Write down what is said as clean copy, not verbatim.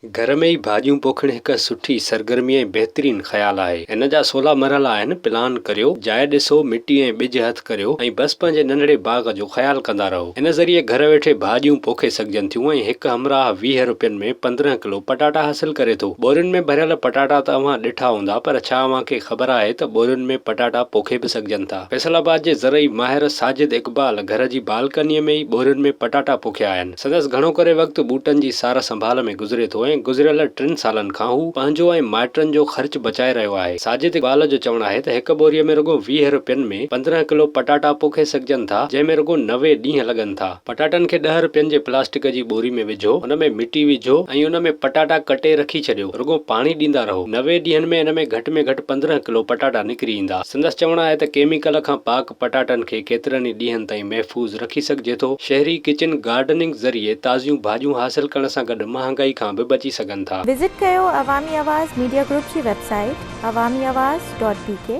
گهر ۾ ئي ڀاڄيون پوکڻ هڪ سٺي سرگرمي ۽ بهترين خيال آهي. ان جا سولا مرحلا آهن، پلان ڪريو، جاء ڏسو، مٽي ۽ ٻج هٿ ڪريو ۽ بس پنهنجي ننڍڙي باغ جو خيال ڪندا رهو. ان ذريعي گهر ويٺي ڀاڄيون پوکي سگهجن ٿيون ۽ هڪ همراهه 20 روپين ۾ 15 ڪلو پٽاٽا حاصل ڪري ٿو. ٻورين ۾ ڀريل پٽاٽا ته اوهان ڏٺا هوندا پر ڇا اوهان کي خبر آهي ته ٻورين ۾ پٽاٽا پوکي به سگهجن ٿا. فيصل آباد جي زرعي ماهر ساجد اقبال گهر جي بالڪنيء ۾ ئي ٻورين ۾ پٽاٽا پوکيا آهن. سندس گهڻو ڪري وقت ٻوٽن جي سار سنڀال ۾ گذري ٿو ۽ گذريل ٽن سالن کان هو پنهنجو ۽ مائٽن جو خرچ بچائي رهيو آهي. ساجد اقبال جو چوڻ آهي ته هڪ ٻوريء ۾ رڳو 20 رپين ۾ 15 ڪلو پٽاٽا پوکي سگهجن ٿا، جنهن ۾ رڳو 90 ڏينهن لڳن ٿا. پٽاٽن کي ڏهه رپين جي پلاسٽڪ جي ٻوري ۾ وجهو، ان ۾ مٽي وجهو ۽ ان ۾ پٽاٽا ڪٽي رکي ڇڏيو، رڳو پاڻي ڏيندا رهو. 90 ڏينهن ۾ ان ۾ گهٽ ۾ گهٽ 15 ڪلو پٽاٽا نڪري ايندا. سندس چوڻ آهي ته ڪيميڪل کان پاڪ پٽاٽن کي ڪيترن ئي ڏينهن تائين محفوظ رکي سگهجي ٿو، شهري ڪچن گارڊننگ ذريعي تازيون ڀاڄيون حاصل ڪرڻ سان گڏ مهانگائي کان به بچي سگهن ٿا. وزٽ ڪيو عوامي آواز ميڊيا گروپ جي website Awami Awaz dot B K.